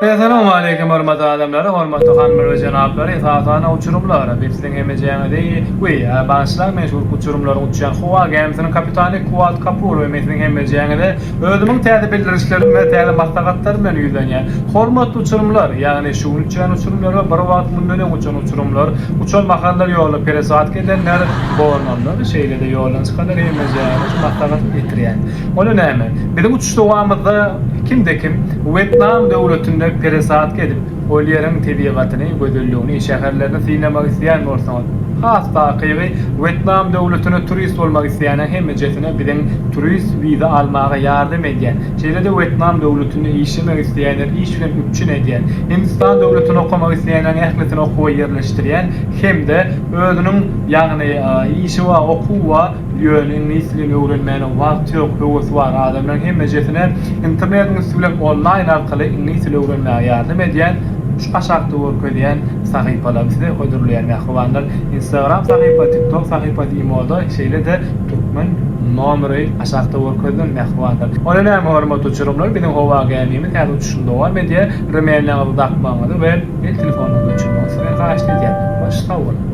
Essalamu aleýkum hormatly adamlar, hormatly hanymlar we jenaplar, esasanda uçurymlar. Biz siziň hemmejäňizi we bagyşlaň men şu uçurymlaryň uçýan howa gämisiniň kapitany Kuwat Kapur we men siziň hemmejäňize özümiň täze bildirişlerim we täze maslahatlarym bilen ýüzlenýän. Hormatly uçurymlar, ýagny şu gün uçýan uçurymlar we bir wagt mundan öň uçan uçurymlar, uçan mahallar ýolda peresadka edenler, bolmanlar, şeýle-de ýoldan çykanlar hemmejäňize şu maslahaty ýetirýän. Onda näme? Biziň uçuş dowamymyzda kimde-kim Wetnam döwletinde peresadka edip, ol ýeriň tebigatyny, gözelligini, şäherlerini synlamak isleýän bolsaňyz, has takygy, Wetnam döwletine turist bolmak isleýäniň hemmejesine biziň turist wiza almaga ýardam edýän, şeýle-de Wetnam döwletinde işlemek isleýänleri iş bilen üpjün edýän, Hindistan döwletinde okamak isleýänleriň ählisini okuwa ýerleşdirýän hem-de özüniň, ýagny işi bar, okuwy bar, Ýöne iňlis dilini öwrenmäne wagty ýok, höwesi bar adamlaryň hemmejesine internetiň üsti bilen onlaýn arkaly iňlis dili öwrenmäge ýardam edýän şu aşakda görkezýän sahypalary size hödürleýän mähribanlar Instagram sahypa, TikTok sahypasy imoda şeýle-de türkmen nomeri aşakda görkezilen mähribanlar. Onda näme hormatly uçurymlar biziň howa gämimiz häzir uçuşyny dowam edýär. Remenleriňizi dakmagyňyzy we el telefonyňyzy öçürmegiňizi sizden haýyşt edýän. Hoş sag boluň.